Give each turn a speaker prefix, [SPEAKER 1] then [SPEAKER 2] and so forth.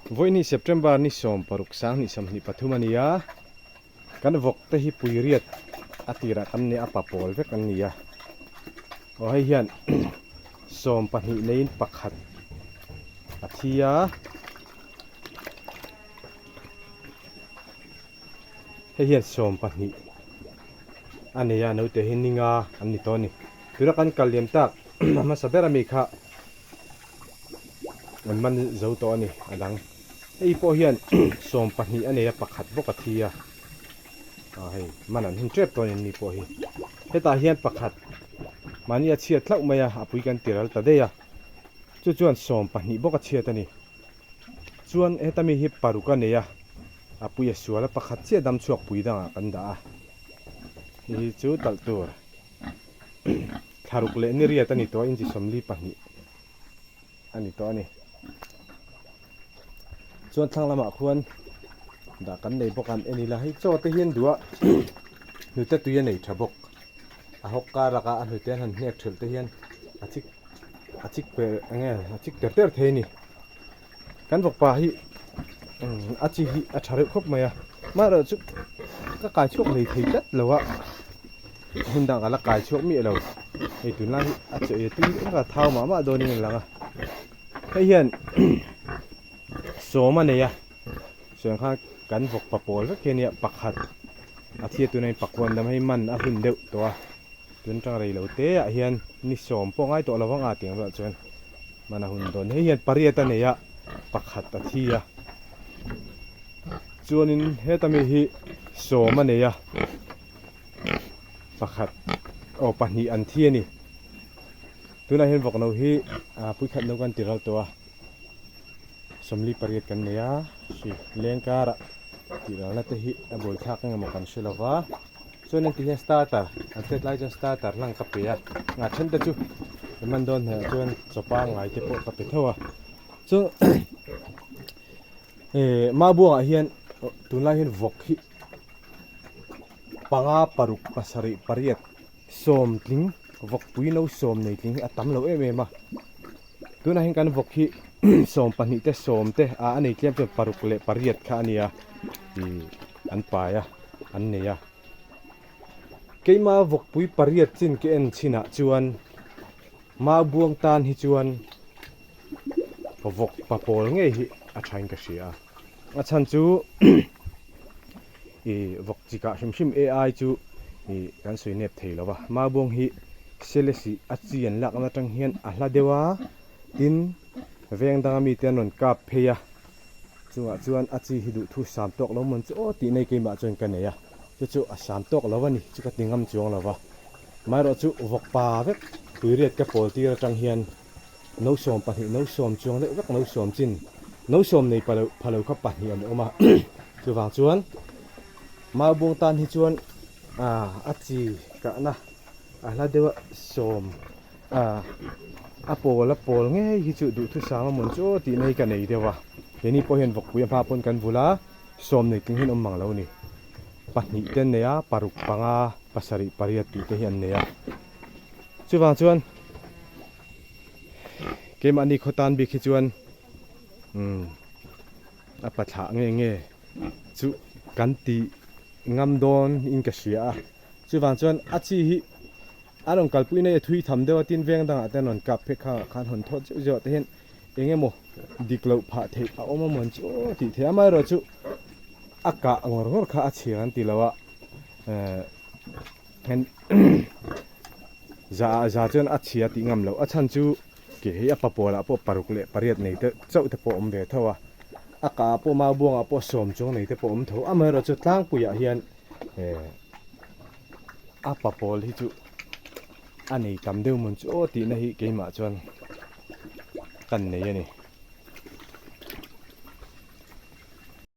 [SPEAKER 1] Vawiini September ni 16 sawmhnih pathum a ni a, kan vawk te hi puiriat a tirah kan nia a pa pawl vek an ni a, aw hei hian 12 neiin pakhat a thi a, hei hian 12 a nei a naute hi ninga an ni tawh a ni, tuna kan kal liam tak a hmasa ber ami kha. An man zo tawh a ni a dang. Hei pawh hian 12 a nei a pakhat bawk a thi a. Ah hei man an hun tep tawh a ni an ni pawh hi. Hetah hian pakhat mahni a chhiat hlauh mai a a pui kan ti ral ta daih a. Chu chuan 12 bawk a chhiat a ni. Chuan heta mi hi paruk a nei a a pui a sual a pakhat chiah dam chhuak pui dangah kan dah a. Hei hi chu talh tur. Thlaruk leh ni riat a ni tawh a, inchi 42 a ni tawh a ni. Chuan thlang lamah khuan dah kan nei bawk a, an en ila hei chaw te hian duh a hnute tui a nei tha bawk. A hawk kar laka a hnute an han hnek thelh te hian a chik a chik per eng nge a chik ter ter thei a ni. Kan vawkpa hi a chi hi a tha reuh khawp mai a, amaherawh chu ka kai chhuak hlei thei tlat lo a, hun dang ka la kai chhuak miah lo, hei tunlai hi a chaw ei a tui eng a thau mah mah dawnin a lang a, hei hian sawm a nei a, chuan khan kan vawkpa pawl vek hi a nia pakhat a thia tuna in pakua an dam hei man a hun deuh tawh a. Tun tang rei lo te ah hian ni sawm pawh ngai tawh lo vang a tiang ruah chuan hman a hun dawn. Hei hian pariat a nei a, pakhat a thi a. Chuanin heta mi hi sawm a nei a, pakhat aw pahnih an thi a ni. Tunah hian vawk no hi puikhat no kan ti ral tawh a, 48 kan nei a, hri leng karah tih ralna te hi a buaithlak engemaw kan hre lo va. Chuan engti hian starter an hriat lai chuan starter hlang ka pe a, nghah then te chu i man dawn hmel ah chuan chaw pangngai te pawh ka pe tho a, chuan eh Mabuangah hian tunlai hian vawk hi panga paruk pasarih pariat sawm tling vawk pui no sawm nei tling hi a tam lo em em a, tunah hian kan vawk hi 12 te sawm te ah a nei tlem chuan paruk leh pariat kha a nia ih an pai a. an nei a keima vawkpui pariat chin ka en chinah chuan Maubuang tan hi chuan vawk pa pawl ngei hi a thain ka hria a a chhan chu ih vawk chi kah hrim hrim ai chu ih kan sawi nep thei lo va Maubuang hi Selesih a chi an lak na atang hian a hla deuh a tin veng danga mite an rawn kap phei a. Chungah chuan a chi hi duh thu sam tawk lo mawn chu aw tih nei keimah chuan ka nei a, chu chu a sam tawk lo a ni chu ka ti ngam chuang lo va. Amaherawh chu vawkpa vek tuiriat ka pawl tir atang hian no 12 no sawm chuang deuh vek no sawm chin no sawm nei pa lo pha lo kha pahnih an awm a chuvang chuan Maubuang tan hi chuan a chi kahna a hla deuh a sawm A pawl a pawl ngei hi chu duhthusam a mawn chu aw tih na hi ka nei deuh a, keini pawh hian vawkpui a hma pawn kan vul a, sawm nei tling hian awm mang lo a ni. Pahnih te an nei a, paruk panga, pasarih pariat tih te hi an nei a. Chuvang chuan keimahni khaw tan bik hi chuan umm a pathlah nge nge chu kan ti ngam dawn in ka hria a, chuvang chuan a chi hi A rawn kalpui nei a thui tham deuh a, tin veng dangah te an rawn kap phek khangah khan hawn thawt zeuh zeuh ah te hian eng emaw dik loh phah theih a awm a mawn chu aw tih theih a, amaherawh chu a kah ngawr ngawr kha a chhir an ti lo a, eh hen za ah za chuan a chhia tih ngam loh a chhan chu ke hei a papawl ah pawh paruk leh pariat nei te chauh te pawh a awm ve tho a, a kah ah pawh maubuang ah pawh sawm chuang nei te pawh a awm tho, amaherawh chu tlangpui ah hian eh. A pa pawl hi chu a nei tam deuh mawn chu aw tihna hi keimah chuan kan nei a ni.